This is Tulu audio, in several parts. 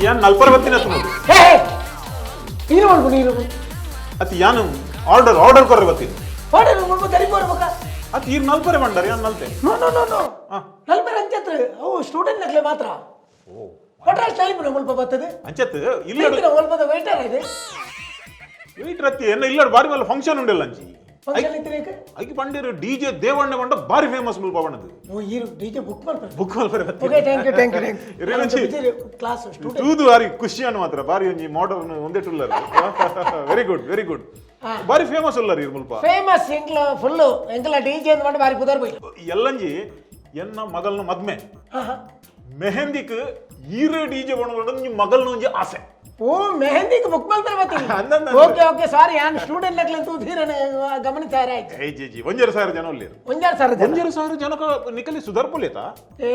ಯಾನ್ ನಲ್ಪರ ಬತ್ತಿನ ತುಮದು ಹೇ ನೀರು ಮಾಡ್ಕೊ ನೀರು. ಅತಿ ಯಾನು ಆರ್ಡರ್ ಆರ್ಡರ್ ಕೊರ್ರೆ ಬತ್ತಿ. ಆರ್ಡರ್ ಮುಲ್ಪ ತರಿಬೋರು ಬೊಕ. ಅತಿ ಈರ್ ನಲ್ಪರೆ ಬಂಡಾರ ಯಾನ್ ನಲ್ತೆ. No no no no. ಹಾ. ನಲ್ಪರೆ ಅಂಚತ್ರ ಅವು ಸ್ಟೂಡೆಂಟ್ ನಕ್ಲೆ ಮಾತ್ರ. ಹೋಟೆಲ್ ಸ್ಟೈಲ್ ಪುನ ಮುಲ್ಪ ಬರ್ತದೆ. ಅಂಚತ್ ಇಲ್ಲ. ಮುಲ್ಪದ ವೇಟರ್ ಇದೆ. ವೇಟರ್ ಅತ್ತಿ ಎನ್ನ ಇಲ್ಲಡ್ ಬಾರಿ ಮಲ್ಲ ಫಂಕ್ಷನ್ ಉಂಡೆಲ್ಲ ಅಂಚಿ. ಫಂಕ್ಷನ್ ಇತ್ತಿನೇಕ ಐಕಿ ಪಂಡೇರು ಡಿಜೆ ದೇವಣ್ಣ ಬಂಡ ಬಾರಿ ಫೇಮಸ್ ಮುಲ್ಪ ಬಣ್ಣದು. ಓ ಈರು ಡಿಜೆ ಬುಕ್ ಮಲ್ಪರೆ. ಬುಕ್ ಮಲ್ಪರೆ ಬತ್ತಿ. Okay, thank you thank you thank ಇರೇನಂಚಿ? You. Class student ತೂದು ಬಾರಿ ಖುಷಿ ಅನ್ನು ಮಾತ್ರ ಬಾರಿ ಒಂಜಿ ಮಾಡರ್ನ್ ಒಂದೆಟುಲ್ಲರ್. Very good very good. ಬಾರಿ ಫೇಮಸ್ ಉಲ್ಲರ್ ಇರ್ ಮುಲ್ಪ. ಫೇಮಸ್ ಎಂಕ್ಲ ಫುಲ್ ಎಂಕ್ಲ ಡಿಜೆ ಅಂದ್ ಮಾಡಿ ಬಾರಿ ಪುದರ್ ಬೈಲ್. ಎಲ್ಲಂಜಿ ಎನ್ನ ಮಗಲ್ನ ಮದ್ಮೆ ಮೆಹಂದಿಕ್ ಈರೇ ಡಿಜೆ ಬಣ್ಣ ಮಗಲ್ನ ಒಂಜಿ ಆಸೆ. ಓ ಮೆಹಂದಿಗೆ ಬುಕ್ ಮಲ್ಪರೆ ಬತ್ತಿ. ಅಂದಂದ. ಓಕೆ ಓಕೆ ಸಾರಿ, ಯಾನ್ ಸ್ಟೂಡೆಂಟ್ ನಕ್ಲೆ ತೂತೀರನೆ ಗಮನಿಸಾರ ಆಯ್ತು. ಏ ಜಿ ಜಿ ಒಂಜರ ಸಾವಿರ ಜನ ಉಲ್ಲೇರು. ಒಂಜಾರು ಸರ್ ಜನ. ಒಂಜರ ಸಾವಿರ ಜನಕ ನಿಕಲಿ ಸುಧಾರ್ಪೊಲೇತಾ. ಏ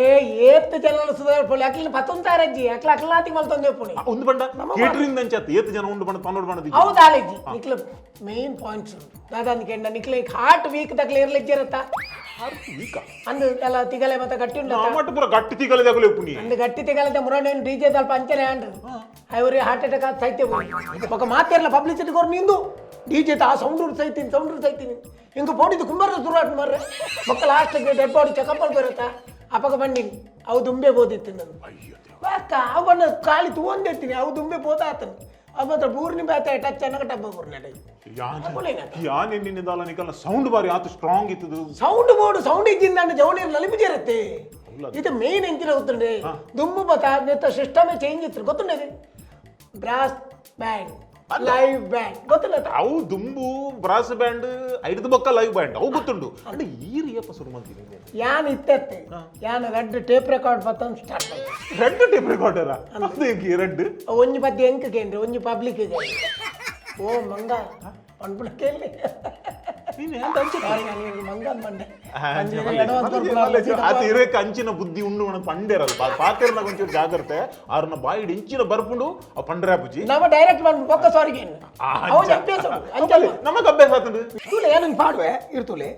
ಏತ್ ಜನ ಸುಧಾರ್ ಪೋಲಿ ಅಕ್ಲಿನ ಪತ್ತೊಂದು ಅಜ್ಜಿ ಅಕ್ಲ ಅಕ್ಲಾತಿ ಮಲ್ತೊಂದು ಪುಣಿ. ಒಂದು ಬಂಡ ಕೇಟರಿಂಗ್ ಅಂಚತ್ ಏತ್ ಜನ ಉಂಡು ಬಣ್ಣ ಪನ್ನೊಡು ಬಣ್ಣದ. ಹೌದು ಆಲೇಜಿ ನಿಕ್ಲ ಮೇನ್ ಪಾಯಿಂಟ್ಸ್ ದಾದಾಂದ ಕೆಂಡ ನಿಕ್ಲೆ ಹಾರ್ಟ್ ವೀಕ್ ತಕ್ಲೆ ಇರ್ಲಿಜ್ಜಿರತ್ತ. ವೀಕ ಅಂದು ಎಲ್ಲ ತಿಗಲೆ ಮತ್ತೆ ಗಟ್ಟಿ ಉಂಟು. ಮಾಟ ಪೂರ ಗಟ್ಟಿ ತಿಗಲೆ ತಗಲೆ ಉಪ್ಪುನಿ. ಅಂದು ಗಟ್ಟಿ ತಿಗಲದ ಮುರಾಣಿ ಡಿಜೆ ಸ್ವಲ್ಪ ಅಂಚನೆ ಅಂಡ್ರು ಐವರಿ ಹಾರ್ಟ್ ಅಟ್ಯಾಕ್ ಆದ ಸೈತೆ ఒక ಮಾತಿರ್ಲ ಪಬ್ಲಿಸಿಟಿ ಕೊರ್ ನಿಂದು ಡಿಜೆ ಆ ಸೌಂಡ್ ಸೈತೀನಿ ಸೌಂಡ್ ಸೈತೀನಿ ಹಿಂಗೆ ಪೋಡಿದ್ದು ಕುಂಬಾರ ಸುರುವಾಟ್ ಮಾರ್ರೆ ಮಕ್ಕ last dead body checkup ಬರುತ್ತಾ ಅಪ್ಪಗ ಬಂದಿನಿ ಅವು ದುಂಬೆ ಬೋದಿತ್ತು ನಾನು. ಅಕ್ಕ ಅವನ್ನ ಖಾಲಿ ತೂಂದಿರ್ತೀನಿ ಅವು ದುಂಬೆ ಪೋತ ಆತನು ಅವ ಮಾತ್ರ ಬೂರ್ನಿ ಬ್ಯಾತ ಟಚ್ ಅನ್ನಕ ಡಬ್ಬ ಬೂರ್ನಿ. ಯಾನ್ ಎನ್ನಿಂದಾಲ ನಿಕಲ್ನ ಸೌಂಡ್ ಬಾರಿ ಆತು ಸ್ಟ್ರಾಂಗ್ ಇತ್ತದು. ಸೌಂಡ್ ಬೋರ್ಡ್ ಸೌಂಡ್ ಇದ್ದಿಂದಾಂಡ ಜವನೀರು ನಲಿಪು ಸೇರುತ್ತೆ. ಇದು ಮೇನ್ ಎಂಚಿನ ಗೊತ್ತುಂಡೆ ದುಂಬು ಬತ್ತ ನೆತ್ತ ಸಿಸ್ಟಮೇ ಚೇಂಜ್ ಇತ್ತು ಗೊತ್ತುಂಡೆ ಬ್ರಾಸ್ ಬ್ಯಾಂಡ್ ಲೈವ್ ಬ್ಯಾಂಡ್ ಗೊತ್ತಿಲ್ಲ. ಅವು ದುಂಬು ಬ್ರಾಸ್ ಬ್ಯಾಂಡ್ ಐಡ್ದು ಬೊಕ್ಕ ಲೈವ್ ಬ್ಯಾಂಡ್ ಅವು ಗೊತ್ತುಂಡು ಅಂದ್ರೆ ಈರ್ ಏಪ ಶುರು ಮಂತೀನಿ. ಯಾನ್ ಇತ್ತತ್ತೆ ಯಾನ್ ರೆಡ್ ಟೇಪ್ ರೆಕಾರ್ಡ್ ಬತ್ತಂದು ಸ್ಟಾರ್ಟ್ ಆಯ್ತು. ರೆಡ್ ಟೇಪ್ ರೆಕಾರ್ಡರ್ ಅದು ಎಂಕಿ ರೆಡ್. ಒಂಜಿ ಪದ್ಯ ಎಂಕ್ ಕೇಂದ್ರ ಒಂಜಿ ಪಬ್ಲಿಕ್ ಓ ಮಂಗ ಪನ್ಪುಣ ಕೇಳಿ. ನೀನು ಎಂತ ಅಂಚೆ ಸಾರಿ ನಾನು ಮಂಗ ಮಂಡೆ. ಆತ ಇರೇಕ ಅಂಚಿನ ಬುದ್ಧಿ ಉಂಡು ಮಣ ಪಂಡೇರಲ್ಲ ಪಾತೇರ್ನ ಒಂಚೂರು ಜಾಗ್ರತೆ ಆರ್ನ ಬಾಯಿಡ್ ಇಂಚಿನ ಬರ್ಪುಂಡು ಆ ಪಂಡ್ರೆ ಬುಜ್ಜಿ. ನಮ್ಮ ಡೈರೆಕ್ಟ್ ಬಂದು ಬೊಕ್ಕ ಸಾರಿ ಅವು ಅಭ್ಯಾಸ ಅಂಚಲ್ಲ. ನಮಗ್ ಅಭ್ಯಾಸ ಆತಂಡು. ತುಲೆ ಏನಂಗೆ ಪಾಡುವೆ ಇರ್ತುಲೆ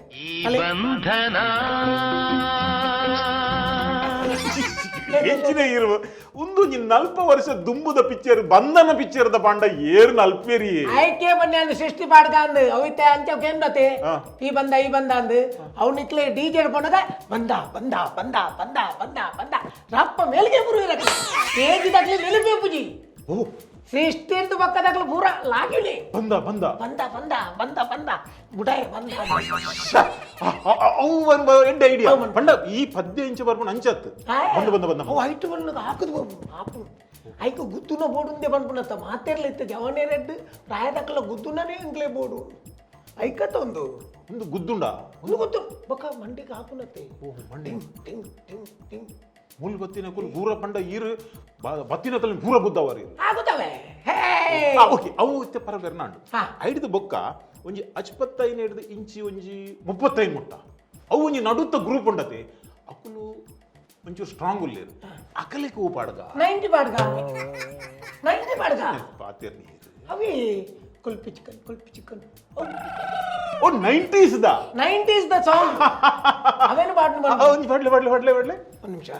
ಹೆಚ್ಚಿನ ಇರುವ ಒಂದು ನಲ್ಪ ವರ್ಷ ದುಂಬುದ ಪಿಕ್ಚರ್ ಬಂಧನ ಪಿಕ್ಚರ್ದ ಪಾಂಡ ಏರ್ ನಲ್ಪೇರಿ. ಆಯ್ಕೆ ಬನ್ನಿ ಅಂದ್ ಸೃಷ್ಟಿ ಪಾಡ್ಕ ಅಂದ್ ಅವಿತೆ ಅಂಚ ಕೇಂದ್ರತೆ ಈ ಬಂದ ಈ ಬಂದ ಅಂದ್ ಅವ್ ನಿಕ್ಲೆ ಡಿಜೆ ಪೋನಾಗ ಬಂದ ಬಂದ ಬಂದ ಬಂದ ಬಂದ ಬಂದ ರಪ್ಪ ಮೇಲ್ಗೆ ಬರು ಇರಕ ಏಜ್ ದಕ್ಲಿ ನಿಲುಪೆ ಪುಜಿ. ಓ ಸೃಷ್ಟಿರ್ದು ಪಕ್ಕ ದಕ್ಲು ಪೂರ ಲಾಗಿಣಿ. ಬಂದ ಬಂದ ಬಂದ ಬಂದ ಬಂದ ಬಂದ ಬುಡಾಯ ಬಂದ. ಅವು ಒಂದು ಎಡ್ಡೆ ಐಡಿಯಾ ಪಂಡ ಈ ಪದ್ಯ ಇಂಚ ಬರ್ಪುಂಡು ಅಂಚತ್ತು ಬಂದ ಬಂದ ಬಂದ. ಅವು ಹೈಟ್ ಬಂದು ಹಾಕುದು ಹಾಕು ಐಕ ಗುದ್ದುನ ಬೋಡುಂದೆ ಪನ್ಪುನತ್ತ ಮಾತೆರ್ಲ ಇತ್ತ ಜವನೇ ರೆಡ್ ಪ್ರಾಯದಕ್ಕಲ ಗುದ್ದುನನೇ ಇಂಗ್ಲೇ ಬೋಡು ಐಕತ್ತ ಒಂದು. ಒಂದು ಗುದ್ದುಂಡ. ಒಂದು ಗೊತ್ತು ಬೊಕ್ಕ ಮಂಡಿಗೆ ಹಾಕುನತ್ತೆ. ಓ ಮಂಡಿ. ಟಿಂಗ್ ಟಿಂಗ್ ಟಿಂಗ್ ಟಿಂಗ್. ಮುಲ್ ಬತ್ತಿನ ಕುಲ್ ಪೂರ ಪಂಡ ಈರು ಬತ್ತಿನ ತಲೆ ಪೂರ ಗುದ್ದವರ್ ಈರು. ಆಗುತ್ತವೆ ಹೇ. ಓಕೆ ಅವು ಇತ್ತೆ ಪರ ಬೆರ್ನಾಂಡು. ಐಡ್ದು ಬೊಕ್ಕ ಒಂಜಿ ಅಚ್ಪತ್ತೈನ್ ಹಿಡ್ದು ಇಂಚಿ ಒಂಜಿ 35 ಮುಟ್ಟ ಅವು ಒಂಜಿ ನಡುತ್ತ ಗ್ರೂಪ್ ಉಂಡತೆ ಅಕುಲು ಒಂಚೂರು ಸ್ಟ್ರಾಂಗ್ ಉಲ್ಲೇರು ಅಕಲಿಗೆ ಹೂ ಪಾಡ್ಗ. 90 ಪಾಡ್ಗ 90 ಪಾಡ್ಗ. ಪಾತೇರ್ ನೀರು. ಅವಿ ಕುಲ್ಪಿ chicken ಕುಲ್ಪಿ chicken. O 90s the. 90s the song ಅವೇನು ಪಾಡ್ನು ಬಂದು. ಒಂಜಿ ಪಾಡ್ಲೆ ಪಾಡ್ಲೆ ಪಾಡ್ಲೆ ಪಾಡ್ಲೆ. ಒಂದು ನಿಮಿಷ.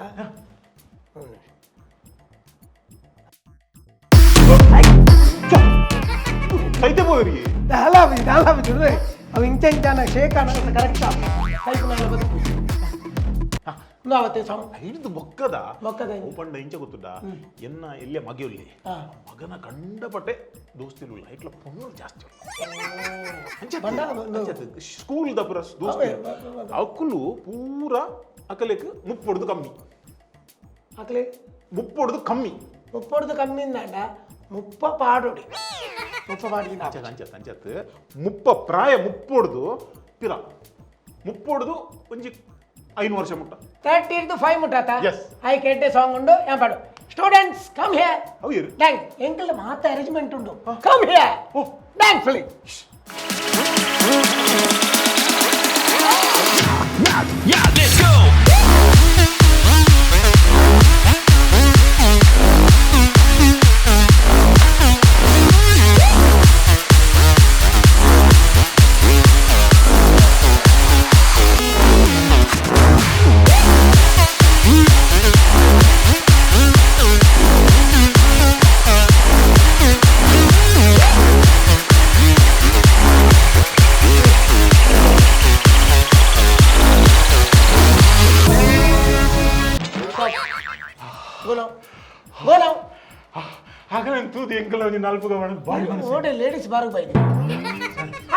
ಸೈತೆ ಪೋಯಿರಿ. ದಾಲಾಬಿ ದಾಲಾಬಿ ಜುರ್ರೆ ಅವು ಇಂಚ ಇಂಚಾನ ಶೇಕ್ ಅನ್ನ ಕರೆಕ್ಟ್ ಸೈಕು ನಾಳೆ ಬದುಕು ಅವತ್ತೆ ಸಾಂಗ್. ಐಡ್ದು ಬೊಕ್ಕದ. ಬೊಕ್ಕದ. ಅವು ಪಂಡ ಇಂಚ ಗೊತ್ತುಂಡ ಎನ್ನ ಎಲ್ಲೆ ಮಗೆಯುಲ್ಲಿ ಮಗನ ಕಂಡಪಟ್ಟೆ ದೋಸ್ತಿಲು ಐಟ್ಲ ಪೊಣ್ಣು ಜಾಸ್ತಿ ಸ್ಕೂಲ್ ದ ಪುರ ದೋಸ್ತಿ ಅಕುಲು ಪೂರ ಅಕಲೆಕ್ ಮುಪ್ಪೊಡ್ದು ಕಮ್ಮಿ. ಅಕಲೆ ಮುಪ್ಪೊಡ್ದು ಕಮ್ಮಿ. ಮುಪ್ಪೊಡ್ದು ಕಮ್ಮಿ ಇಂದಾಂಡ ಮುಪ್ಪ ಪಾಡೋಡಿ ಮುಪ್ಪ ಪಾಡಿನ. ಅಂಚತ್ ಅಂಚತ್ ಅಂಚತ್ ಮುಪ್ಪ ಪ್ರಾಯ ಮುಪ್ಪೊಡ್ದು ಪಿರ ಮುಪ್ಪೊಡ್ದು ಒಂಜಿ 5 ವರ್ಷ ಮುಟ್ಟ. 30 ಟು 5 ಮುಟ್ಟಾತ. Yes. I ಕೆಡ್ಡೆ ಸಾಂಗ್ ಉಂಡು ಏನ್ ಪಾಡು ಸ್ಟೂಡೆಂಟ್ಸ್ ಕಮ್ here. ಅವು ಇರು. ಡ್ಯಾಂಕ್ ಎಂಕಲ್ ಮಾತ ಅರೇಂಜ್ಮೆಂಟ್ ಉಂಡು come here. O. Dance please. Yeah, let's go. ತೂದು ಎಂಕಲ ಒಂಜಿ ನಲ್ಪುಗ ಬಾರಿ ಮನಸ್ಸು. ಓಡೆ ಲೇಡೀಸ್ ಬಾರ್ಗ್ ಬೈದಿ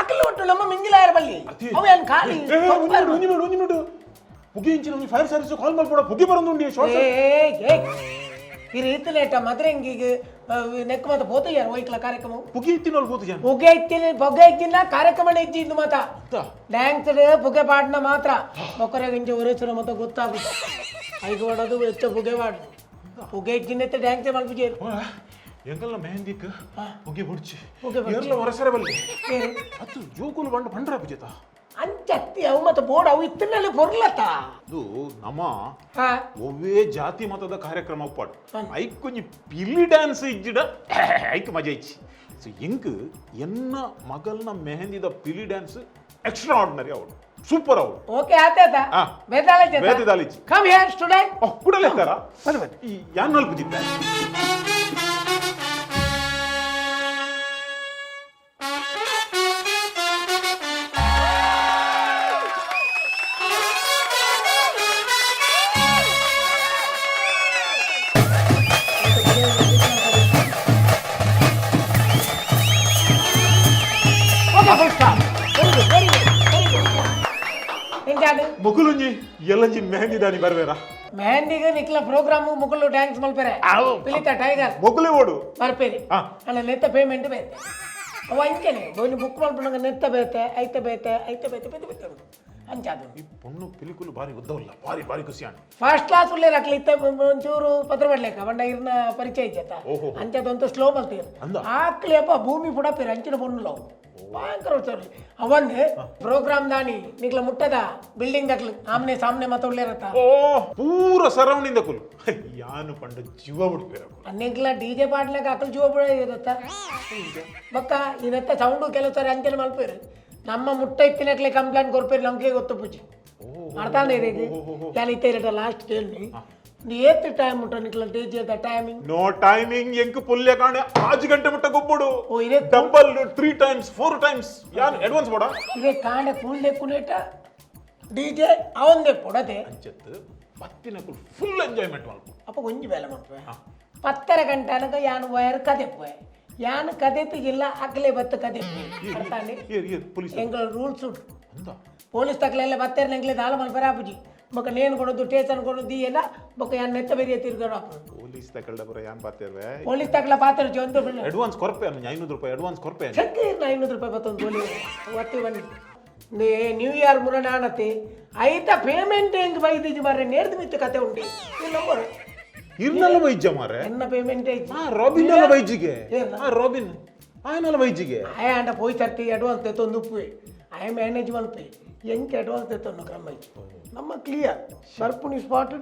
ಅಕಲ್ ಒಟ್ಟು ನಮ್ಮ ಮಿಂಗಿಲಾಯರ ಬಲ್ಲಿ ಅತಿ. ಅವು ಏನ್ ಖಾಲಿ ಏ, ಒಂಜಿ ಮಿನಿಟ್, ಒಂಜಿ ಮಿನಿಟ್, ಒಂಜಿ ಮಿನಿಟ್. ಪುಗೆ ಇಂಚಿನ ಒಂಜಿ ಫೈರ್ ಸರ್ವಿಸ್ ಕಾಲ್ ಮಲ್ಪೊಡ ಪುಗೆ ಬರೊಂದುಂಡಿ ಶಾರ್ಟ್. ಏ ಏ ಈ ರೀತಿಲೇಟ ಮದ್ರೆಂಗಿಗೆ ನೆಕ್ ಮಾತ ಪೋತಯ್ಯಾರ ಒಯ್ಕ್ಲ ಕಾರ್ಯಕ್ರಮ. ಪುಗೆ ಇತ್ತಿನೋಲ್ ಪೋತು ಜನ. ಪುಗೆ ಇತ್ತಿನ ಪೊಗೆ ಇತ್ತಿನ ಕಾರ್ಯಕ್ರಮ ಇಜ್ಜಿ ಇಂದು ಮಾತ. ಡ್ಯಾನ್ಸ್ ಪುಗೆ ಪಾಡ್ನ ಮಾತ್ರ ಬೊಕ್ಕರೆ ಗಿಂಚ ಒರೆಸುರ ಮತ ಗೊತ್ತಾಗುತ್ತೆ ಐದು ಹೊಡೋದು ಹೆಚ್ಚ ಪುಗೆ ಪಾಡು ಪುಗೆ ಇಜ್ಜಿನತ್ತೆ ಡ್ಯಾನ್ಸ್ ಮಲ್ಪುಜೇರು. ಎಂಕಲ್ನ ಮೆಹಂದಿಕ್ ಪುಗೆ ಬುಡ್ಚಿ. ಪುಗೆ ಬೊಡ್ಚಿ. ಎರ್ಲ ಒರಸರೆ ಬಲ್ಲಿ ಅತ್ತು ಜೋಕುಲು ಬಂಡ ಪಂಡ್ರ ಪುಜೇತ. ಅಂಚತ್ತಿ ಅವು ಮತ್ತೆ ಬೋರ್ಡ್ ಅವು ಇತ್ತಿನಲ್ಲಿ ಪೊರ್ಲತ್ತ. ಅದು ನಮ್ಮ ಹಾ. ಒವ್ವೇ ಜಾತಿ ಮತದ ಕಾರ್ಯಕ್ರಮ ಉಪ್ಪಾಡು ಐಕೊಂಜಿ ಪಿಲಿ ಡ್ಯಾನ್ಸ್ ಇಜ್ಜಿಡ ಐಕ್ ಮಜಾ ಇಚ್ಚಿ. ಸೊ ಎಂಕ್ ಎನ್ನ ಮಗಲ್ನ ಮೆಹಂದಿದ ಪಿಲಿ dance extra ordinary ಅವಳು ಸೂಪರ್ ಅವಳು. ಓಕೆ ಆತಾತ. ಹಾ. ಬೇತಾಳ. ಬೇತೆದಾಳಿಚಿ. Come here student. ಓ ಕೂಡಲೇ ತರ. ಬನ್ನಿ ಬನ್ನಿ. ಈ ಯಾನ್ ನಲ್ಪುಜಿತ್ತ. Okay, full stop. Very good, very good, very good. ಎಂಚಾಂಡ್? ಮೊಗುಲುಂಜಿ ಎಲ್ಲಂಜಿ mehndi ದಾನಿ ಬರ್ವೇರಾ? ಮೆಹಂದಿಗೆ ನಿಕ್ಲ ಪ್ರೋಗ್ರಾಮ್ ಮುಗುಲು ಡ್ಯಾನ್ಸ್ ಮಲ್ಪೆರೆ. ಆವು. ಪಿಲಿತ ಟೈಗರ್. ಮೊಗುಲೆ ಓಡು. ಬರ್ಪೇರಿ. ಹಾ. ಅಣ್ಣ ನೆತ್ತ ಪೇಮೆಂಟ್ ಬೇತೆ ಅವ ಅಂಚನೆ ಬೋನಿ ಬುಕ್ ಮಲ್ಪುನಗ ನೆತ್ತ ಬೇತೆ ಐತ ಬೇತೆ ಐತ ಬೇತೆ ಬೇತೆ ಬೇತೆ ಉಂಡು. ಅಂಚಾದು. ಈ ಪೊಣ್ಣು ಪಿಲಿಕುಲು ಬಾರಿ ಉದ್ದವಲ್ಲ ಬಾರಿ ಬಾರಿ ಖುಷಿ ಅಣ್ಣ. ಫಸ್ಟ್ ಕ್ಲಾಸ್ ಉಳ್ಳೇರು ಅಕ್ಲ ಇತ್ತ ಒಂಚೂರು ಪತ್ರ ಮಾಡ್ಲೇಕ ಬಂಡ ಇರ್ನ ಪರಿಚಯ ಇಜ್ಜತ್ತ. ಓಹೋ. ಅಂಚದೊಂದು ಸ್ಲೋ ಮಲ್ತೀರು. ಅಂದ. ಆಕ್ಲೇಪ ಭೂಮಿ ಪುಡ ಪೇರು ಅಂಚಿನ ಪೊಣ್ಣುಲು ಅವು ಭಯಂಕರ ಹುಷಾರು. ಅವನ್ನೇ ಪ್ರೋಗ್ರಾಮ್ ದಾನಿ ನಿಕ್ಲ ಮುಟ್ಟದ ಬಿಲ್ಡಿಂಗ್ ದಕ್ಲು ಆಮ್ನೆ ಸಾಮ್ನೆ ಮತ್ತ ಉಳ್ಳೇರತ್ತ. ಓ ಪೂರ ಸರೌಂಡಿಂಗ್ ಕುಲು ಯಾನು ಪಂಡ ಜೀವ ಬಿಡ್ಬೇರ. ನಿಕ್ಲ ಡಿಜೆ ಪಾಡ್ಲಕ ಅಕಲ್ ಜೀವ ಬಿಡ ಇರತ್ತ ಬಕ್ಕ ಇದತ್ತ ಸೌಂಡು ಕೆಲವು ಸಾರಿ ಅಂಚನೆ ಮಲ್ಪೇರು ನಮ್ಮ ಮುಟ್ಟ ಇತ್ತಿನಕ್ಲೆ ಕಂಪ್ಲೇಂಟ್ ಕೊರ್ಪೇರು ನಮ್ಗೆ ಗೊತ್ತು ಪೂಜೆ ಅರ್ಥ ಇದೆ ನಾನು ಇತ್ತ ಇರಟ ಲಾಸ್ಟ್ ಕೇಳಿ ನೀ ಏತ್ ಟೈಮ್ ಉಂಟು ನಿಕ್ಲ DJ timing? No timing ಎಂಕ್ ಪುಲ್ಯ ಕಾಣೆ ಆಜು ಗಂಟೆ ಮುಟ್ಟ ಗೊಬ್ಬಡು. ಓ ಇದೇ. Double 3 times 4 times ಯಾನು ಅಡ್ವಾನ್ಸ್ ಬೋಡ. ಇದೇ ಕಾಂಡೆ ಕೂಲ್ ಕುನೇಟ ಡಿಜೆ ಅವಂದೇ ಪೊಡತೆ. ಅಂಚತ್ ಬತ್ತಿನ ಕುಲ್ ಫುಲ್ ಎಂಜಾಯ್ಮೆಂಟ್ ಮಲ್ಪ. ಅಪ್ಪ ಒಂಜಿ ಬೇಲೆ ಮಾಡ್ಪೆ ಪತ್ತರ ಗಂಟೆ ಅನಗ ಯಾನು ವಯರ್ ಕದೆಪ್ಪೆ ಯಾನು ಕದೆತ್ತಿಗಿಲ್ಲ ಅಕ್ಲೆ ಬತ್ತು ಕದೆಪ್ಪೆ ಅರ್ಥ. ಏರ್ ಏರ್ ಪೊಲೀಸ್? ಎಂಗಳ ರೂಲ್ಸ್ ಉಂಟು. ಅಂದ. ಪೊಲೀಸ್ ತಕ್ಲೆಲ್ಲ ಬತ್ತೇರ್ ನಂಗ್ಲೆ ದಾಲ ಮಲ್ಪರೆ ಆಪುಜಿ ಬೊಕ ನೇನು ಕೊಡೋದು ಟೇಸನ್ ಕೊಡೋದು ಎಲ್ಲ ಬೊಕ ಯಾನ್ ನೆತ್ತ ಬೆರಿಯ ತಿರ್ಗಡು ಆಪುಂಡು. ಪೊಲೀಸ್ ತಕಲ್ಡ ಬರ ಯಾನ್ ಪಾತೇರ್ವೆ. ಪೊಲೀಸ್ ತಕ್ಲ ಪಾತ್ರ ಒಂದು. ಅಡ್ವಾನ್ಸ್ ಕೊರ್ಪೆ ಅನ್ನ 500 ರೂಪಾಯಿ ಅಡ್ವಾನ್ಸ್ ಕೊರ್ಪೆ. ಚೆಕ್ 500 ರೂಪಾಯಿ ಬತ್ತೊಂದು ಪೊಲೀಸ್ ಒತ್ತಿ ಬನ್ನಿ ನ್ಯೂ ಇಯರ್ ಮುರನಾಣತೆ ಐತ ಪೇಮೆಂಟ್ ಹೆಂಗ್ ಬೈದಿಜಿ ಮಾರ್ರೆ ನೇರ್ದು ಮಿತ್ತು ಕತೆ ಉಂಟು ಈ ನಂಬರ್. ಇರ್ನಲ್ಲ ವೈದ್ಯ ಮಾರೆ. ಎನ್ನ ಪೇಮೆಂಟ್ ಐತಿ. ಆ ರಾಬಿನ್ ಅಲ್ಲ ವೈದ್ಯಗೆ. ಏನ? ಆ ರಾಬಿನ್ ಆಯನಲ್ಲ ವೈದ್ಯಗೆ. ಆಯ ಅಂಡ ಪೋಯ್ ತರ್ತಿ ಅಡ್ವಾನ್ಸ್ ತೆತ್ತೊಂದು ಉಪ್ಪುವೆ ಆಯ ಮ್ಯಾನೇಜ್ ಮಲ್ಪೆ ಎಂಕ್ ಅಡ್ವಾನ್ಸ್ ತೆತ್ತೊಂದು ಕ್ರಮ ಐತಿ ನಮ್ಮ ಕ್ಲಿಯರ್ ಬರ್ಪುಣಿ ಸ್ಪಾಟ್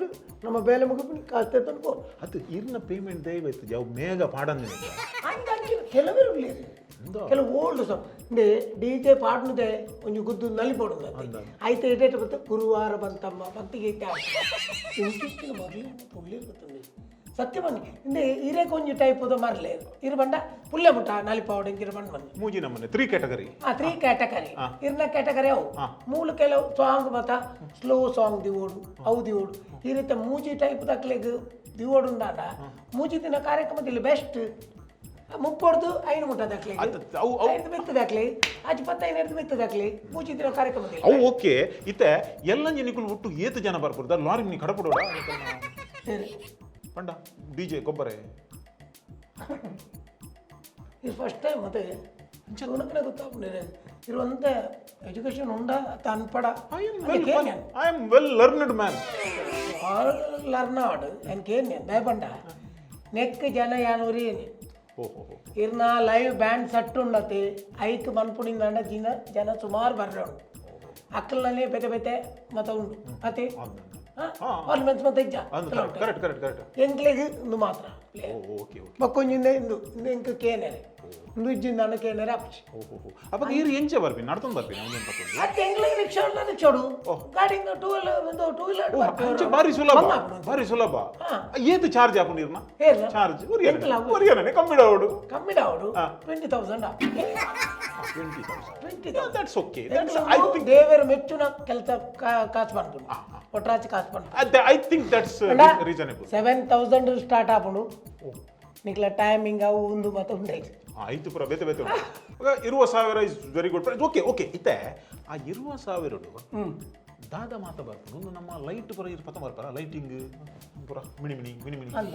ನಮ್ಮ ಬೇಲೆ ಮುಗಿಪುಣಿ ಕಾಸು ತೆತ್ತೊಂದು ಪೋ. ಅದು ಇರ್ನ ಪೇಮೆಂಟ್ ದಯವ ಇತ್ತು ಅವು ಮೇಗ ಪಾಡಂದಿನ. ಅಂಚ ಕೆಲವರು ಉಳ್ಳೇರು ಕೆಲವು ಓಲ್ಡ್ ಸಾಂಗ್ ಇಂದೆ ಡಿ ಜೆ ಪಾಡ್ನುದೆ ಒಂಜಿ ಗುದ್ದು ನಲಿಪೋಡು ಐತೆ ಇಡೇಟ್ ಬತ್ತ ಗುರುವಾರ ಬಂತಮ್ಮ ಭಕ್ತಿಗೀತೆ ಇಂಚಿನ ಮರಲಿ ಪುಳ್ಳಿರ್ ಬತ್ತಂದೆ ಸತ್ಯ ಬನ್ನಿ ಇಂದೆ ಇರೇಕ್ ಒಂಜಿ ಟೈಪ್ ಮರಲೆ ಇರು ಬಂಡ ಪುಲ್ಲೆ ಮುಟ್ಟ ನಲಿಪಾವಡು ಇಂಚಿನ ಬಂಡ್ ಬನ್ನಿ. ಮೂಜಿ ನಮ್ಮನೆ ತ್ರೀ ಕ್ಯಾಟಗರಿ. ಆ ತ್ರೀ ಕ್ಯಾಟಗರಿ ಇರ್ನ ಕ್ಯಾಟಗರಿ ಅವು ಮೂಲ ಕೆಲವು ಸಾಂಗ್ ಮತ ಸ್ಲೋ ಸಾಂಗ್ ದಿವೋಡು ಅವು ದಿವೋಡು ಈ ರೀತಿ ಮೂಜಿ ಟೈಪ್ ತಕ್ಲೆಗ್ ದಿವೋಡು ಉಂಡಾಂಡ ಮೂಜಿ ದಿನ ಕಾರ್ಯಕ್ರಮದಲ್ಲಿ ಬೆಸ್ಟ್ ಮುಪ್ಪೊಡ್ದು ಐನು ಮುಟ್ಟ ದಾಖಲೆ. ಅದು ಅವು ಅವು ಐದು ಮಿತ್ತು ದಾಖಲೆ ಅಜ್ಜಿ ಪತ್ತೈದು ಎಡ್ದು ಮಿತ್ತು ದಾಖಲೆ ಮೂಜಿ ದಿನ ಕಾರ್ಯಕ್ರಮದಲ್ಲಿ. ಅವು ಓಕೆ ಇತ್ತೆ ಎಲ್ಲ ನಿಕುಲು ಒಟ್ಟು ಏತು ಜನ ಬರ್ಪುರ್ದ ಲಾರಿ ನೀ ಕಡಪಡೋಡ. ಸರಿ. ಪಂಡ ಡಿಜೆ ಗೊಬ್ಬರೇ. ಇದು ಫಸ್ಟ್ ಟೈಮ್ ಮತ್ತೆ ಉನಕನೆ ಗೊತ್ತಾಗ್ಬಿಟ್ಟಿದೆ ಇರುವಂತ ಎಜುಕೇಶನ್ ಉಂಡ ಅತ್ತ ಅನ್ಪಡ. I am well I am well learned man. Learned എനിക്കേನೆ ದಯಪಂಡ ನೆಕ್ ಜನ ಯಾನೂರಿ ಓಹೋ. ಇರ್ನ ಲೈವ್ ಬ್ಯಾಂಡ್ ಸೆಟ್ ಉಂಡತಿ ಐಕ್ ಮನ್ಪುಣಿಂದಾಂಡ ಜಿನ ಜನ ಸುಮಾರು ಬರ್ರೆ ಉಂಡು ಅಕ್ಕಲ್ನಲ್ಲಿ ಬೆತೆ ಬೆತೆ ಮತ ಉಂಡು ಅತಿ ಆರ್ನಮೆಂಟ್ಸ್ ಮತ್ತೆ ಇಜ್ಜ. Correct correct correct. ಎಂಕ್ಲೆಗ್ ಇಂದು ಮಾತ್ರ. ಓ ಓಕೆ ಓಕೆ. ಬಕ್ಕೊಂಜಿಂದ ಇಂದು ಇಂದು ಎಂಕ್ ಕೇನೆರೆ ಇಂದು ಇಜ್ಜಿಂದಾಂಡ ಕೇನೆರೆ ಅಪ್ಚಿ. ಓಹೋ ಅಪ್ಪ ಈರು ಎಂಚೆ ಬರ್ಪಿ ನಡ್ತೊಂದು ಬರ್ಪಿ ನಮ್ದೇನು ಪತ್ತೊಂದು. ಅತ್ತೆ ಎಂಕ್ಲೆಗ್ ರಿಕ್ಷಾ ಉಂಡ ರಿಕ್ಷಾಡು ಗಾಡಿ ಟೂ ವೀಲರ್ ಒಂದು ಟೂ ವೀಲರ್. ಅಂಚೆ ಬಾರಿ ಸುಲಭ ಬಾರಿ ಸುಲಭ. ಏತು ಚಾರ್ಜ್ ಆಪುಂಡು ಇರ್ನ? ಏರ್ನ? ಚಾರ್ಜ್ ಎಂತಲ ಅವು? ಒರಿಯನೇ ಕಮ್ಮಿಡ ಅವಡು. ಕಮ್ಮಿಡ ಅವಡು 20,000. 20,000. 20,000. That's okay, that's I think. ದೇವರು ಮೆಚ್ಚುನ ಕೆಲಸ ಕಾಸು ಪನ್ಪುಂಡು ಒಟ್ರಾಚಿ ಕಾಸು ಪನ್ಪುಂಡು. I think that's reasonable. 7,000 start ಆಪುಂಡು. ನಿಕ್ಲ ಟೈಮಿಂಗ್ ಅವು ಉಂದು ಮತ್ತೆ ಉಂಡಾಯ್ತು. ಐತು ಪೂರ ಬೇತೆ ಬೇತೆ ಉಂಟು. 20,000 is very good price. Okay okay. ಇತ್ತೆ ಆ 20,000 ದಾದ ಮಾತ ಬರ್ಪುಂಡು. ಒಂದು ನಮ್ಮ ಲೈಟ್ ಪೂರ ಇರು ಪತ್ತ ಬರ್ಪಾರ, ಲೈಟಿಂಗ್ ಪೂರ ಮಿಣಿ ಮಿಣಿ ಮಿಣಿ ಮಿಣಿ. ಅಲ್ಲ,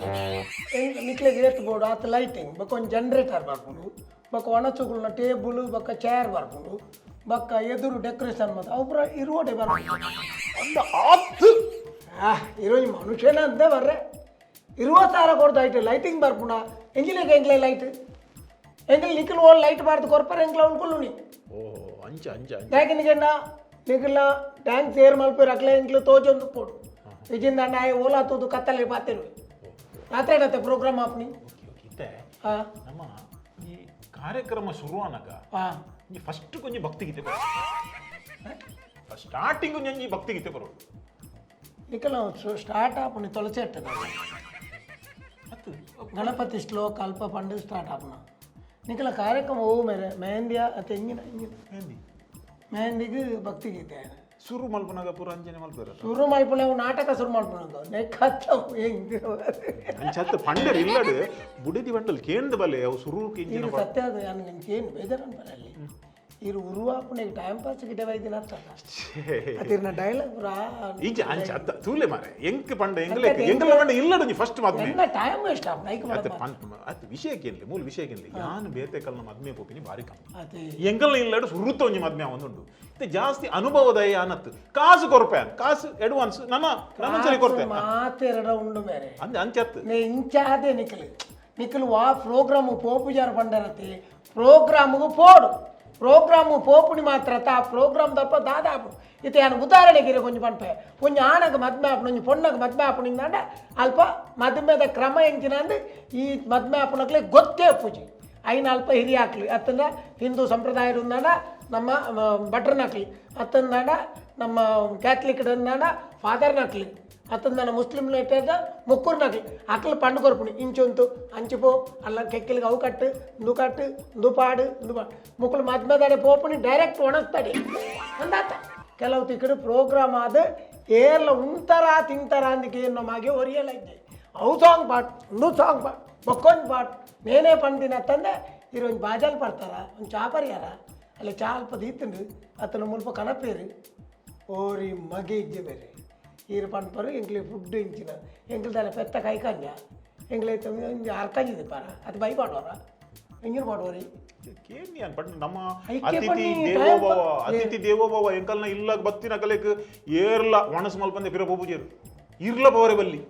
ನಿಕ್ಲೆಗ್ ಏತ್ ಬೋಡು ಆತ್ ಲೈಟಿಂಗ್, ಬೊಕ್ಕ ಒಂಜಿ ಜನರೇಟರ್ ಬರ್ಪುಂಡು, ಬೊಕ್ಕ ಒಣಸುಗುಲ್ನ ಟೇಬಲ್ ಬೊಕ್ಕ ಚೇರ್ ಬರ್ಪುಂಡು, ಬೊಕ್ಕ ಎದುರು ಡೆಕೋರೇಷನ್ ಮತ್ತೆ ಅವು ಪೂರ ಇರುವಡೆ ಬರ್ಪುಂಡು. ಅಂದ ಆತ್. ಆ ಇರೋ ಮನುಷ್ಯನ ಅಂತ ಬರ್ರೆ 20,000 ಕೊಡ್ದು ಐಟ್ ಲೈಟಿಂಗ್ ಬರ್ಪುಂಡ. ಎಂಜಿನಿಯರ್ ಎಂಗ್ಲೆ ಲೈಟ್ ಎಂಗ್ಲೆ ನಿಖಲ್ ಓಲ್ ಲೈಟ್ ಬಾರ್ದು ಕೊರ್ಪರ ಎಂಗ್ಲ ಉಳ್ಕೊಳ್ಳು ನೀ. ಓ, ಅಂಚ ಅಂಚ ಅಂಚ. ಯಾಕೆ ನಿಗಣ್ಣ ನಿಖಲ್ನ ಡ್ಯಾನ್ಸ್ ಏರ್ ಮಲ್ಪೇರು ಅಕ್ಲೆ ಎಂಗ್ಲು ತೋಜೊಂದು ಪೋಡು ಇಜಿಂದ ನಾಯಿ ಓಲಾ ತೂದು ಕತ್ತಲೆ ಪಾತಿರು ರಾತ್ರಿ ಏನತ್ತೆ ಪ್ರೋಗ್ರಾಮ್ ಆಪ್ನಿ. Okay okay. ಇತ್ತೆ ಹಾ. ನಮ್ಮ ಈ ಕಾರ್ಯಕ್ರಮ ಶುರುವಾನಾಗ ಈ ಫಸ್ಟ್ ಕೊಂಚ ಭಕ್ತಿಗೀತೆ ಬರೋ, ಸ್ಟಾರ್ಟಿಂಗ್ ಒಂಜಿ ಭಕ್ತಿಗೀತೆ ಬರೋದು. ನಿಖಲ್ ಸ್ಟಾರ್ಟ್ ಆಪುನಿ ತುಳಸಿ ಅಟ್ಟದ ಅತ್ತು. ಗಣಪತಿ ಶ್ಲೋಕ ಅಲ್ಪ ಪಂಡು ಸ್ಟಾರ್ಟ್ ಆಪುನ. ನಿಖಲ ಕಾರ್ಯಕ್ರಮ ಓ ಮೇರೆ ಮೆಹಂದಿಯ ಅತ್ತೆ ಎಂಗಿನ ಎಂಗಿನ? ಮೆಹಂದಿ. ಮೆಹಂದಿಗೆ ಭಕ್ತಿಗೀತೆ. ಶುರು ಮಲ್ಪನಾಗ ಪೂರ ಅಂಜನೆ ಮಲ್ಪೇರ. ಶುರು ಮಲ್ಪುನ ನಾಟಕ ಶುರು ಮಲ್ಪುನ ನೆಕ್ಕತ್ತ ಹೆಂಗ್. ಅಂಚತ್ತು ಪಂಡರ್ ಇಲ್ಲಡು ಬುಡಿದಿ ಬಂಡಲ್ ಕೇಂದ್ರ ಬಲೆ ಅವು ಸುರು ಇದು ಸತ್ಯ, ಅದು ನನಗೆ ಏನು ಬೇಜಾರು ಅನ್ಪರಲ್ಲಿ ಇರು ಉರುವಾಪುನಿಗೆ ಟೈಮ್ ಪಾಸ್ ಗಿಡ ವೈದಿನ ಅದಿರ್ನ ಡೈಲಾಗ್ ಪೂರ. ಈಜ ಅಂಚ ಅತ್ತ ತೂಲೆ ಮಾರೆ, ಎಂಕ್ ಪಂಡ ಎಂಗ್ಲೆ ಎಂಗ್ಲ ಪಂಡ ಇಲ್ಲಡು ಒಂಜಿ ಫಸ್ಟ್ ಮದ್ಮೆ. ಎನ್ನ ಟೈಮ್ ವೇಸ್ಟ್ ಆಪ್ ನೈಕ್. ಅತ್ತ ಪಂಡ ಅತ್ತ ವಿಷಯಕ್ಕೆ ಏನ್ಲೆ, ಮೂಲ ವಿಷಯಕ್ಕೆ ಏನ್ಲೆ, ಯಾನ್ ಬೇತೆ ಕಲ್ನ ಮದ್ಮೆ ಪೋಪಿನಿ ಬಾರಿ ಕಮ್ಮಿ. ಅದೇ. ಎಂಗಲ್ನ ಇಲ್ಲಡು ಸುರುತ್ತ ಒಂಜಿ ಮದ್ಮೆ ಒಂದುಂಡು. ಇತ್ತೆ ಜಾಸ್ತಿ ಅನುಭವದ ಅನತ್ತು ಕಾಸು ಕೊರ್ಪೆ, ಕಾಸು ಅಡ್ವಾನ್ಸ್ ನನ್ನ ನನ್ನೊಂದ್ಸರಿ ಕೊರ್ತೆ. ಮಾತೆರಡ ಉಂಡು ಮೇರೆ. ಅಂದ ಅಂಚತ್ತು. ನೇ ಇಂಚಾದೆ ನಿಖಲ್ ನಿಖಲ್ ವಾ ಪ್ರೋಗ್ರಾಮು ಪೋಪುಜಾರ ಪಂಡರತಿ ಪ್ರೋಗ್ರಾಮ್ಗೆ ಪೋಡು ಪ್ರೋಗ್ರಾಮು ಪೋಪುಣಿ ಮಾತ್ರ ತಾ ಪ್ರೋಗ್ರಾಮ್ ದಪ್ಪ ದಾದಾಪು. ಇತ್ತೆ ಯಾನ್ ಉದಾಹರಣೆಗೆ ಇರೆ ಕೊಂಚ ಪನ್ಪೆ, ಒಂಜಿ ಆಣಗ್ ಮದ್ಮೆ ಆಪುಂಡು, ಒಂಜಿ ಪೊಣ್ಣಗ್ ಮದ್ಮೆ ಆಪುಣಿಂದಾಂಡ ಅಲ್ಪ ಮದ್ಮೆದ ಕ್ರಮ ಎಂಚಿನ ಅಂದ್ ಈ ಮದ್ಮೆ ಆಪುನಕ್ಲೆ ಗೊತ್ತೇ ಪೂಜೆ ಐನ ಅಲ್ಪ ಹಿರಿಯಾಕ್ಲಿ ಅತ್ತಂದ ಹಿಂದೂ ಸಂಪ್ರದಾಯ ಉಂದಾಂಡ ನಮ್ಮ ಭಟ್ರನಕ್ಲಿ, ಅತ್ತಂದಾಂಡ ನಮ್ಮ ಕ್ಯಾಥಲಿಕ್ ಅಂದಾಂಡ ಫಾದರ್ನಕ್ಲಿ, ಅತ್ತಂದಾಂಡ ಮುಸ್ಲಿಂ ಲೇಟರ್ದ ಮುಕ್ಕೂರ್ನಕ್ಲಿ ಅಕ್ಲು ಪಂಡು ಕೊರ್ಪುಣಿ ಇಂಚೊಂತು ಅಂಚಿಪೋ ಅಲ್ಲ ಕೆಕ್ಕಿಲ್ಗೆ ಅವು ಕಟ್ಟು ಇಂದು ಕಟ್ಟು ಇಂದು ಪಾಡು ಇಂದು ಪಾಡು ಮುಕ್ಕುಲು ಮದ್ಮೆದಾಡೆ ಪೋಪುಣಿ ಡೈರೆಕ್ಟ್ ಒಣಸ್ತಾಡೆ ಅಂದಾತ. ಕೆಲವು ತಿಕ್ಕಡು ಪ್ರೋಗ್ರಾಮ್ ಆದ ಏರ್ಲ ಉಂತಾರ ತಿಂತಾರ ಅಂದಕ್ಕೆ ನಮಗೆ ಒರಿಯಲ್ಲ ಇದ್ದೆ ಅವು ಸಾಂಗ್ ಪಾಟ್ ಇಂದು ಸಾಂಗ್ ಪಾಟ್ ಬೊಕ್ಕೊಂದು ಪಾಟ್ ನೇನೇ ಪಂಡಿನ ತಂದೆ ಇರು ಒಂಜಿ ಬಾಜಾಲ್ ಪಡ್ತಾರ ಒಂದು ಚಾಪರಿಯಾರ ಅಲ್ಲಿ ಚಾ ಅಲ್ಪ ದೀತುಂಡು ಅತ್ತನ ಮುಲ್ಪ ಕನಪೇರು ಓರಿ ಮಗೆ ಇಜ್ಜೆ ಬೇರೆ ಈರು ಪನ್ಪರು ಎಂಕ್ಲೆ ಫುಡ್ ಇಂಚಿನ ಎಂಕ್ಲೆ ದಾಲ ಪೆತ್ತ ಕೈಕಂಜ ಎಂಕ್ಲೆ ಒಂಜಿ ಅರ್ಕಂಜಿದೆ ಪಾರ ಅದು ಬೈ ಪಾಡುವರ ಎಂಗಿನ ಪಾಡುವರಿ. ಕೇಂದ್ರ ಪಂಡ ನಮ್ಮ ಐಕ್ಯ ಅತಿಥಿ ಪನ್ನಿ ದೇವೋಭವ ಟೈಮ್ ಅತಿಥಿ ದೇವೋಭವ. ಎಂಕಲ್ನ ಇಲ್ಲಾಗ ಬತ್ತಿನ ಕಲೆಕ್ ಏರ್ಲ ಒಣಸ್ ಮಲ್ಪಂದೆ ಪಿರ ಪೋಪುಜೇರು ಇರ್ಲ ಪವರೆ ಬಲ್ಲಿ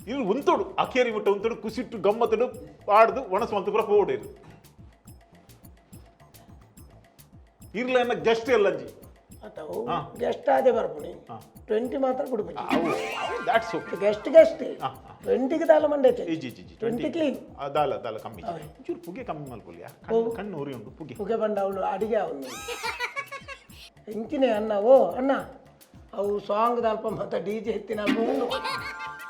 ಇಲ್ಲಿ ಉಂತೋಡು ಅಕೇರಿ ಮುಟ್ಟ ಉಂತೋಡು ಕುಸಿಟ್ಟು ಗಮ್ಮತ್ತಡು ಪಾಡ್ದು ಒಣಸ್ ಮಲ್ತು ಪುರ ಪೋಡೇರು ಇರ್ಲ ಎನ್ನ ಗೆಸ್ಟ್ ಎಲ್ಲ ಅಂಜಿ. ಅಥವಾ ಗೆಸ್ಟ್ ಆದೆ ಬರ್ಪುಣಿ 20 ಮಾತ್ರ ಕೊಡ್ಬೇಕು. ಅವು that's okay. Guest guest 20ಗೆ ದಾಲ ಮಂಡೈತೆ. ಇಜಿ ಇಜಿ ಇಜಿ. 20 ಕ್ಲೀನ್. ದಾಲ ದಾಲ ಕಮ್ಮಿ, ಚೂರು ಪುಗೆ ಕಮ್ಮಿ ಮಲ್ಪೊಲಿಯಾ, ಕಣ್ಣು ಕಣ್ಣು ಉರಿ ಉಂಟು ಪುಗೆ. ಪುಗೆ ಬಂಡ ಅವಳು ಅಡಿಗೆ ಅವನು ಎಂಚಿನೇ ಅಣ್ಣ ಓ ಅಣ್ಣ ಅವು ಸಾಂಗ್ ಅಲ್ಪ ಮತ್ತೆ ಡಿ ಜೆ ಎತ್ತಿನ ಅಲ್ಪ ಉಂಡು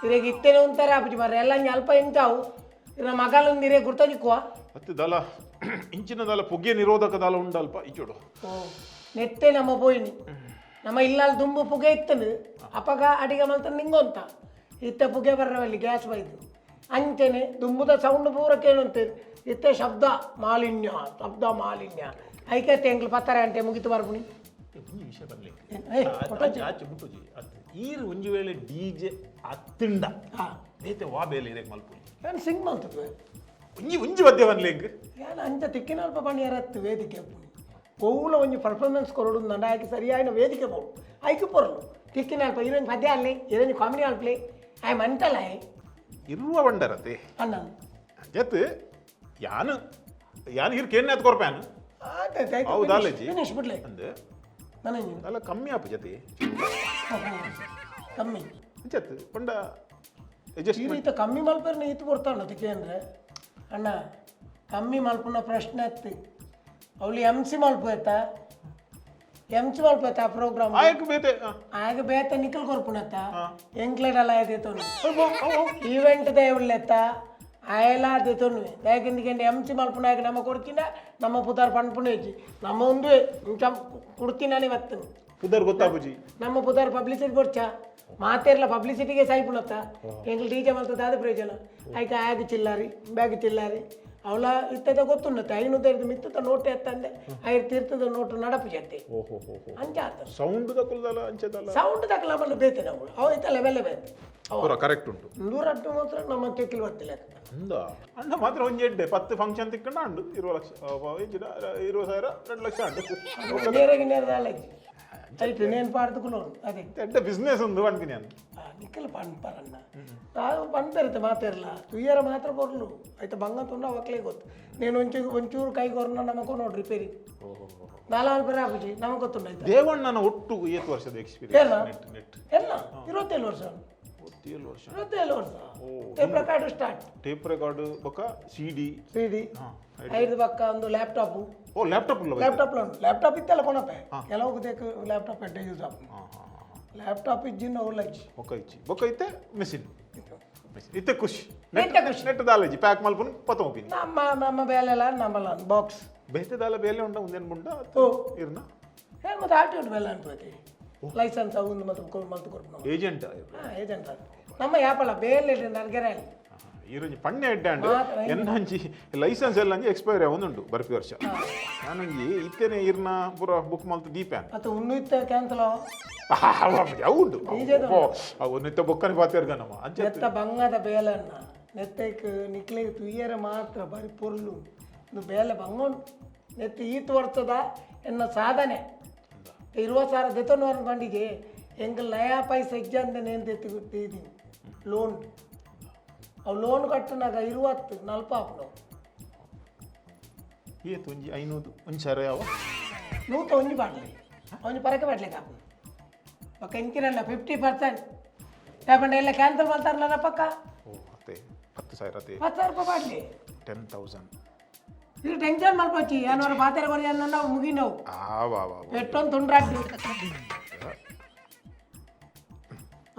ಇರೆಗ್ ಇತ್ತೇನೆ ಉಂತಾರೆ ಆಪುಜಿ ಮಾರ್ರೆ ಎಲ್ಲ ಇಂಚ ಅಲ್ಪ ಎಂಚಾವು ಇರ ಮಗಲೊಂದು ಇರೆ ಗುರ್ತಜಿಕ್ಕುವ. ಅತ್ತು ದಾಲ ಇಂಚಿನ ದಾಲ ಪುಗೆ ನಿರೋಧಕ ದಾಲ ಉಂಡಲ್ಪ ಇಚೋಡು. ಓ ನೆತ್ತೆ ನಮ್ಮ ಪೋಯಿನಿ ನಮ್ಮ ಇಲ್ಲಲ್ಲಿ ದುಂಬು ಪುಗೆ ಇತ್ತನು ಅಪಗ ಅಡಿಗೆ ಮಲ್ತ ನಿಂಗೊಂತ ಇತ್ತೆ ಪುಗೆ ಬರ್ರವಲ್ಲಿ ಗ್ಯಾಸ್ ಬೈದು ಅಂಚೆನೆ ದುಂಬುದ ಸೌಂಡ್ ಪೂರ ಕೇಳುಂತೆ ಇತ್ತೆ ಶಬ್ದ ಮಾಲಿನ್ಯ ಶಬ್ದ ಮಾಲಿನ್ಯ ಐಕತ್ತೆ ಎಂಕ್ಲು ಪತ್ತಾರೆ ಅಂಟೆ ಮುಗಿತು ಬರ್ಪುಣಿ. ಒಂಜಿ ವಿಷಯ ಬರ್ಲಿಕ್ಕೆ. ಏ, ಆಚೆ ಆಚೆ ಮುಟ್ಟುಜಿ ಅತ್ತು ಈರ್ ಒಂಜಿ ವೇಳೆ ಡಿಜೆ ಅತ್ತಿಂಡ ಬೇತೆ ವಾ ಬೇಲೆ ಇರೆಗ್ ಮಲ್ಪುಲಿ? ಏನು ಸಿಂಗ್ ಮಲ್ತದ್ವೆ. ಒಂಜಿ ಒಂಜಿ ಪದ್ಯ ಬನ್ಲಿಂಗ್. ಯಾನ್ ಅಂಚ ತಿಕ್ಕಿನ ಅಲ್ಪ ಪಣಿಯರತ್ತು ವೇದಿಕೆ ಒವ್ಲ ಒಂಜಿ ಪರ್ಫಾರ್ಮೆನ್ಸ್ ಕೊರಡು ನಂಡ ಆಯ್ಕೆ ಸರಿಯಾಯಿನ ವೇದಿಕೆ ಬೋಡು ಐಕೆ ಪೊರ್ಲು ತಿಕ್ಕಿನ ಅಲ್ಪ ಇರೊಂಜಿ ಪದ್ಯ ಅಲ್ಲೆ ಇರೊಂಜಿ ಕಾಮಿಡಿ ಅಲ್ಪ್ಲೆ ಆಯ್ ಮಂಟಲ ಆಯ್. ಇರುವ ಬಂಡರತೆ. ಅಣ್ಣ. ಜತ್ ಯಾನು ಯಾನು ಇರ್ ಕೇನ್ ಎತ್ ಕೊರ್ಪ್ಯಾನು. ಹೌದಾ ಅಲ್ಲೇಜಿ? ಫಿನಿಶ್ ಬಿಡ್ಲೆ. ಅಂದ್ ನನಗೆ ಅಲ್ಲ ಕಮ್ಮಿ ಆಪು ಜತಿ. ಕಮ್ಮಿ. ಜತ್ ಪಂಡ ಈ ಅಡ್ಜಸ್ಟ್ಮೆಂಟ್. ರೀತ ಕಮ್ಮಿ ಮಲ್ಪೇರ್ನ ಈತ್ ಕೊಡ್ತಾನ ಅದಕ್ಕೆ ಅಂದ್ರೆ ಅಣ್ಣ ಕಮ್ಮಿ ಮಲ್ಪುನ ಪ್ರಶ್ನೆ ಅತ್ತಿ ಅವಳು ಎಮ್ ಸಿ ಮಲ್ಪ ಆಯ್ತಾ ಎಮ್ ಸಿ ಮಲ್ಪ ಆಯ್ತಾ ಪ್ರೋಗ್ರಾಮ್. ಆಯಕ್ ಬೇತೆ ಆಗ ಬೇತ ನಿಖಲ್ ಕೊರ್ಪುನತ್ತ ಎಂಕ್ಲೆಡಲ ಆಯ್ತು ಅಬ್ಬೋ, ಅವ್, ಅವ್. ಈವೆಂಟ್ ದೇವುಳ್ಳೆತ್ತ ಆಯಲ ದೆತೊನ್ವೆ ಯಾಕೆಂದಿಕೆಂಡೆ ಎಮ್ ಸಿ ಮಲ್ಪುನಾಗ ನಮ್ಮ ಕೊಡ್ತಿನ ನಮ್ಮ ಪುದಾರ್ ಪನ್ಪುನೇಜಿ ನಮ್ಮ ಒಂದು ಇಂಚ ಕುಡ್ತಿನಾನೆ ಬತ್ತನು. ಪುದರ್ ಗೊತ್ತಾಪುಜಿ. ನಮ್ಮ ಪುದಾರ್ ಪಬ್ಲಿಸಿಟಿ ಕೊಡ್ಚ. ಮಾತೇರ್ಲ ಪಬ್ಲಿಸಿಟಿಗೆ ಸಾಯ್ಪುಣತ್ತ ಎಂಗ್ಲು ಡಿ ಜೆ ಮಲ್ತದ ಅದು ಪ್ರಯೋಜನ. ಐಕ ಆಗ್ ಚಿಲ್ಲಾರಿ ಬ್ಯಾಗ್ ಚಿಲ್ಲಾರಿ ಅವಳ ಇತ್ತದ ಗೊತ್ತುಂಡತ್ತೆ. 500 ಮಿತ್ತದ ನೋಟೆ ಎತ್ತಂದೆ ಐದು ತೀರ್ಥದ ನೋಟು ನಡಪು ಜತ್ತೆ. ಓಹೋ ಹೋ ಹೋ. ಅಂಚ ಆತ. ಸೌಂಡ್ ದಕುಲ್ದಲ್ಲ ಅಂಚೆದಲ್ಲ? ಸೌಂಡ್ ತಕಲ ಮಲ್ಲ ಬೇತೆ ನಾವು ಅವ ಇತ್ತಲ್ಲ ಬೆಲ್ಲ ಬೇತೆ. ಪೂರ ಕರೆಕ್ಟ್ ಉಂಟು. ನೂರಟ್ಟು ಮಾತ್ರ ನಮ್ಮ ತೆಕ್ಕಿಲ್ ಬರ್ತಿಲ್ಲ. ಅಂದ ಅಂಡ ಮಾತ್ರ ಒಂಜಿ ಎಡ್ಡೆ 10 ಫಂಕ್ಷನ್ ತಿಕ್ಕಂಡ ಅಂಡು 20 ಲಕ್ಷ, ಎಂಚಿನ 20,000 2 ಲಕ್ಷ ಅಂಡು. ನೇರಗೆ ನೇರ ದಾಲಜ್ಜಿ ಐಟ್ ನೇನು ಪಾಡ್ದುకుಲು ಅದೇ. ಎಡ್ಡೆ ಬಿಸ್ನೆಸ್ ಒಂದು ಪನ್ಪಿನಿ ಅಂದ್. ನಿಕ್ಕಲ್ ಪನ್ಪರನ್ನ ತಾವು ಪನ್ಪೆರುತ್ತೆ ಮಾತಿರಲ್ಲ ತುಯ್ಯರ ಮಾತ್ರ ಕೊರ್ಲು ಆಯ್ತಾ ಬಂಗ ತುಂಡ ಅವಕ್ಲೇ ಗೊತ್ತು. నేను ಒಂಚೂರು ಒಂಚೂರು ಕೈ ಕೊರ್ನ ನಮಗೂ ನೋಡ್ರಿ ರಿಪೇರಿ ನಾಲ್ಕು ಬರ ಆಪುಜಿ ನಮಗೆ ಗೊತ್ತುಂಡು ಆಯ್ತಾ. ದೇವಣ್ಣನ ಒಟ್ಟು ಏತ್ ವರ್ಷದ ಎಕ್ಸ್ಪೀರಿಯನ್ಸ್? ಏನ? ನೆಟ್ ನೆಟ್ ಎಲ್ಲ 27 ವರ್ಷ. 27 ವರ್ಷ. 27 ವರ್ಷ tape record start. Tape record ಬೊಕ್ಕ ಸಿ ಡಿ. ಸಿ ಡಿ ಐದು ಪಕ್ಕ ಒಂದು ಲ್ಯಾಪ್ಟಾಪು. ಓ ಲ್ಯಾಪ್ಟಾಪ್ ಉಲ್ಲ? ಲ್ಯಾಪ್ಟಾಪ್ ಲ್ಯಾಪ್ಟಾಪ್ ಇತ್ತೆಲ್ಲ ಕೊನಪೆ ಕೆಲವು ಲ್ಯಾಪ್ಟಾಪ್ ಎಡ್ಡೆ ಯೂಸ್ ಆಪುಂಡು. ಲ್ಯಾಪ್ಟಾಪ್ ಇಜ್ಜಿನ ಅವ್ಲಜ್ಜಿ. ಬೊಕ್ಕ ಇಚ್ಚಿ ಬೊಕ್ಕ ಇತ್ತೆ ಮಿಷಿನ್ ಇತ್ತೆ ಖುಷಿ. ಇತ್ತೆ ಖುಷಿ. ನೆಟ್ ದಾಲಜಿ ಪ್ಯಾಕ್ ಮಲ್ಪುನು ಪತ ಒಪಿನಿ. ನಮ್ಮ ನಮ್ಮ ಬೇಲೆಲ್ಲ ನಮ್ಮಲ್ಲ ಬಾಕ್ಸ್. ಬೇತೆ ದಾಲ ಬೇಲೆ ಉಂಡ ಉಂದೇನು ಮುಂಡ? ಓ. ಇರ್ನ? ಏನು ಮತ್ತೆ ಆಟಿಟ್ಯೂಡ್ ಬೇಲೆ ಅನ್ಪತಿ ಲೈಸೆನ್ಸ್ ಅವು ಒಂದು ಮತ್ತೆ ಮಲ್ತು ಕೊರ್ಪು. ಏಜೆಂಟ್. ಹಾಂ ಏಜೆಂಟ್ ಅದು ನಮ್ಮ ಯಾಪಲ್ಲ ಬೇಲೆ ನರ್ಗೆರೆ ಅಲ್ಲಿ. ಈರೊಂಜಿ ಪಣ್ಣೆ ಎಡ್ಡೆ ಅಂಡ್ ಮಾತ್ರ ಎನ್ನಂಜಿ ಲೈಸೆನ್ಸ್ ಎಲ್ಲ ಅಂಜಿ ಎಕ್ಸ್ಪೈರ್ ಆವೊಂದುಂಡು ಬರ್ಪಿ ವರ್ಷ. ನಾನೊಂಜಿ ಇತ್ತೇನೆ ಇರ್ನ ಪೂರ ಬುಕ್ ಮಲ್ತು ದೀಪ. ಮತ್ತು ಉನ್ನು ಇತ್ತ ಕ್ಯಾನ್ಸಲ್. ಅವು ಉಂಡು. ಬೀಜದ ಅವು ನಿತ್ತ ಬೊಕ್ಕನೆ ಪಾತೇರ್ಗ ನಮ್ಮ ಅಂಚೆ. ನೆತ್ತ ಬಂಗದ ಬೇಲನ್ನ ನೆತ್ತಕ್ಕೆ ನಿಕ್ಲೆಗ್ ತುಯ್ಯರ ಮಾತ್ರ ಬಾರಿ ಪೊರ್ಲು ಇದು ಬೇಲೆ ಬಂಗ ಉಂಟು. ನೆತ್ತ ಈತ್ ವರ್ತದ ಎನ್ನ ಸಾಧನೆ 20,000 ದೆತ್ತೊಂದು ಬಂಡಿಗೆ ಎಂಕಲ್ ನಯಾ ಪೈಸೆ ಇಜ್ಜಂದೆ ನೇನು ತೆತ್ತಿ ತೀದಿನಿ ಲೋನ್. ಅವು ಲೋನ್ ಕಟ್ಟುನಾಗ 20 ನಲ್ಪ ಆಪುಂಡು. ಏತ್ ಒಂಜಿ 500 ಒಂಜಿ ಸಾರ ಯಾವ? ನೂತ ಒಂಜಿ ಬಾಟ್ಲಿ ಒಂಜಿ ಪರಕೆ ಬಾಟ್ಲಿಗೆ ಆಪುಂಡು. ಬೊಕ್ಕ ಇಂಚಿನಲ್ಲ 50% ಯಾಕಂದ್ರೆ ಎಲ್ಲ ಕ್ಯಾನ್ಸಲ್ ಮಾಡ್ತಾರಲ್ಲ ಪಕ್ಕ. ಓ ಅತ್ತೆ 10,000 ಅತ್ತೆ. 10,000 ರೂಪಾಯಿ ಬಾಟ್ಲಿ. 10,000. ಇದು ಟೆನ್ಷನ್ ಮಲ್ಪೊಚ್ಚಿ ಏನೋರ ಪಾತ್ರೆ ಕೊರಿ ಅನ್ನ ಮುಗಿ ನಾವು. ಆ ವಾ ವಾ ವಾ. ಎಷ್ಟೊಂದು ತುಂಡ್ರಾಕ್ತಿ.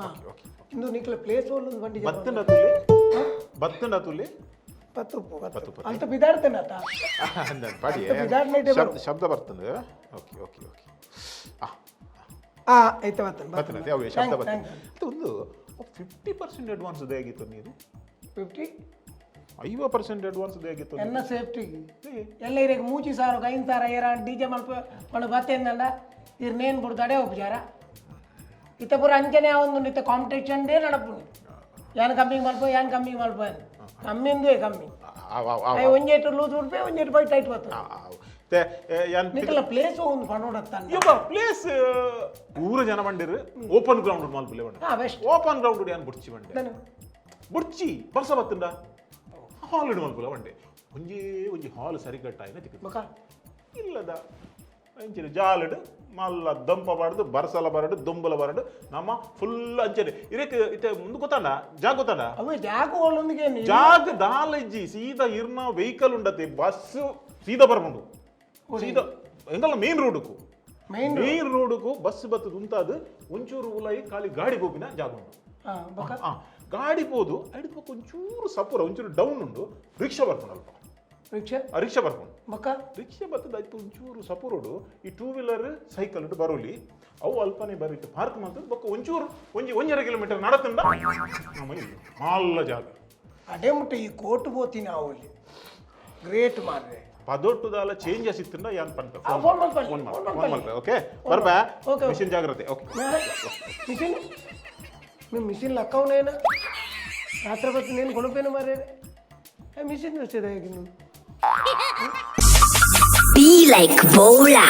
Okay okay. ಇಂದು ನಿಕ್ಲ ಪ್ಲೇಸ್ ಒಂದು ಬಂಡಿ. ಬತ್ತುಂಡ ತುಲೆ ಬತ್ತುಂಡ ತುಲೆ. ಪತ್ತು ಪತ್ತು, ಪತ್ತು. ಅಂತ ಬಿದಾಡ್ತೇನೆ ಆತ. ಬಾಡಿ. ಅಂತ ಬಿದಾಡ್ಲೈಟೇ ಬರು. ಶಬ್ದ ಶಬ್ದ ಬರ್ತದೆ. ಓಕೆ ಓಕೆ ಓಕೆ ಆ ಆಯ್ತು ಬರ್ತೇನೆ. ಬರ್ತದೆ ಅವೇ ಶಬ್ದ ಬರ್ತದೆ. ಅದು ಒಂದು 50% ಅಡ್ವಾನ್ಸ್ ಆಗಿತ್ತು ನೀನು. 50. 50% ಅಡ್ವಾನ್ಸ್ ಆಗಿತ್ತು. ಎನ್ನ ಸೇಫ್ಟಿಗೆ ಎಲ್ಲ ಇರಕ್ಕೆ ಮೂಚಿ ಸಾರು ಐದು ಸಾರ ಏರ ಡಿ ಜೆ ಮಲ್ಪ ಒಂದು ಬತ್ತೇಂದಂಡ ಇರ್ ನೇನು ಬಿಡು ತಡೆ ಒಪ್ಪುಜಾರ ಇತ್ತ ಪೂರ ಅಂಚನೆ ಒಂದು ಇತ್ತ ಕಾಂಪಿಟೇಷನ್ ಡೇ ನಡಪುಂಡು. ಯಾನ್ ಕಮ್ಮಿ ಮಲ್ಪ ಯಾನ್ ಕಮ್ಮಿ ಮಲ್ಪ ಕಮ್ಮಿಂದುವೆ ಕಮ್ಮಿ. ಅಯ್ಯ ಒಂಜೇಟು ಲೂಸ್ ಉಡ್ಪೆ ಒಂಜೇಟು ಬೈ ಟೈಟ್ ಬರ್ತದೆ. ಯಾನ್ ನಿಕಲ ಪ್ಲೇಸ್ ಒಂದು ಪಣೋಡತ್ತಾನೆ. ಯಬ್ಬ ಪ್ಲೇಸ್ ಊರ ಜನ ಬಂಡಿರು ಓಪನ್ ಗ್ರೌಂಡ್ ಮಲ್ಪುಲೆ ಬಂಡ. ಹಾ ಬೆಸ್ಟ್. ಓಪನ್ ಗ್ರೌಂಡ್ ಯಾನ್ ಬುಡ್ಚಿ ಬಂಡೆ ಬುಡ್ಚಿ ಬರ್ಸ ಬತ್ತುಂಡ ಹಾಲ್ ಇಡು ಮಲ್ಪುಲ ಬಂಡೆ ಒಂಜೇ ಒಂಜಿ ಹಾಲ್ ಸರಿಕಟ್ಟಾಯಿನ ತಿಕ್ಕ ಬೊಕ ಇಲ್ಲದ ಅಂಚಿನ ಜಾಲಡು ಮಲ್ಲ ದಂಪ ಬಾರ್ದು ಬರ್ಸಲ ಬರಡು ದೊಂಬಲ ಬರಡು ನಮ್ಮ ಫುಲ್ ಅಂಚನೆ ಇರಕ್ಕೆ ಇತ್ತೆ ಮುಂದೆ ಗೊತ್ತಾಂಡ ಜಾಗ ಗೊತ್ತಾಂಡ. ಅವೇ ಜಾಗ ಒಳ್ಳೊಂದಿಗೆ. ಜಾಗ ದಾಲಜ್ಜಿ ಸೀದಾ ಇರ್ನ ವೆಹಿಕಲ್ ಉಂಡತೆ ಬಸ್ ಸೀದಾ ಬರ್ಪುಂಡು ಸೀದಾ ಎಂಗಲ್ಲ ಮೇನ್ ರೋಡ್ಕು. ಮೇನ್. ಮೇನ್ ರೋಡ್ಕು ಬಸ್ ಬತ್ತದ ಉಂತಾದ ಒಂಚೂರು ಉಲಾಯಿ ಖಾಲಿ ಗಾಡಿ ಪೋಪಿನ ಜಾಗ ಉಂಟು. ಹಾ ಬೊಕ ಆ ಗಾಡಿ ಪೋದು ಐದು ಪಕ್ಕ ಒಂಚೂರು ಸಪುರ ಒಂಚೂರು ಡೌನ್ ಉಂಡು ರಿಕ್ಷಾ ಬರ್ಪುಂಡು ಅಲ್ಪ. ರಿಕ್ಷಾ. ಆ ರಿಕ್ಷಾ ಬರ್ಪುಂಡು. ಬೊಕ ರಿಕ್ಷಾ ಬತ್ತದ ಐತು ಒಂಚೂರು ಸಪುರೋಡು ಈ ಟೂ ವೀಲರ್ ಸೈಕಲ್ ಬರೋಲಿ ಅವು ಅಲ್ಪನೆ ಬರಿಟ್ಟು ಪಾರ್ಕ್ ಮಾಡ್ತದೆ. ಬೊಕ್ಕ ಒಂಚೂರು ಒಂಜಿ 1.5 ಕಿಲೋಮೀಟರ್ ನಡತಂಡ ನಮ್ಮ ಇಲ್ಲಿ ಮಾಲ್ಲ ಜಾಗ. ಅಡೆ ಮುಟ್ಟ ಈ ಕೋಟು ಪೋತೀನಿ ಅವಲ್ಲಿ ಗ್ರೇಟ್ ಮಾರ್ರೆ. ಪದೊಟ್ಟುದಾಲ ಚೇಂಜಸ್ ಇತ್ತಂಡ ಯಾನ್ ಪನ್ಪ. ಆ, ಫೋನ್ ಮಲ್ಪಲ್ಲಿ, ಫೋನ್ ಫೋನ್ ಫೋನ್ ಮಲ್ಪಲ್ಲಿ. ಮಲ್ಪ ಓಕೆ ಬರ್ಬಾ. Okay, okay. Machine ಜಾಗ್ರತೆ ಓಕೆ. ಮಿಷಿನ್ మీ మిషన్ లక్క ఉన్నాయినా రాత్రి పత్తి నేను కొనుక్పోయిన మరి మిషన్ వచ్చేది. Be like Bola.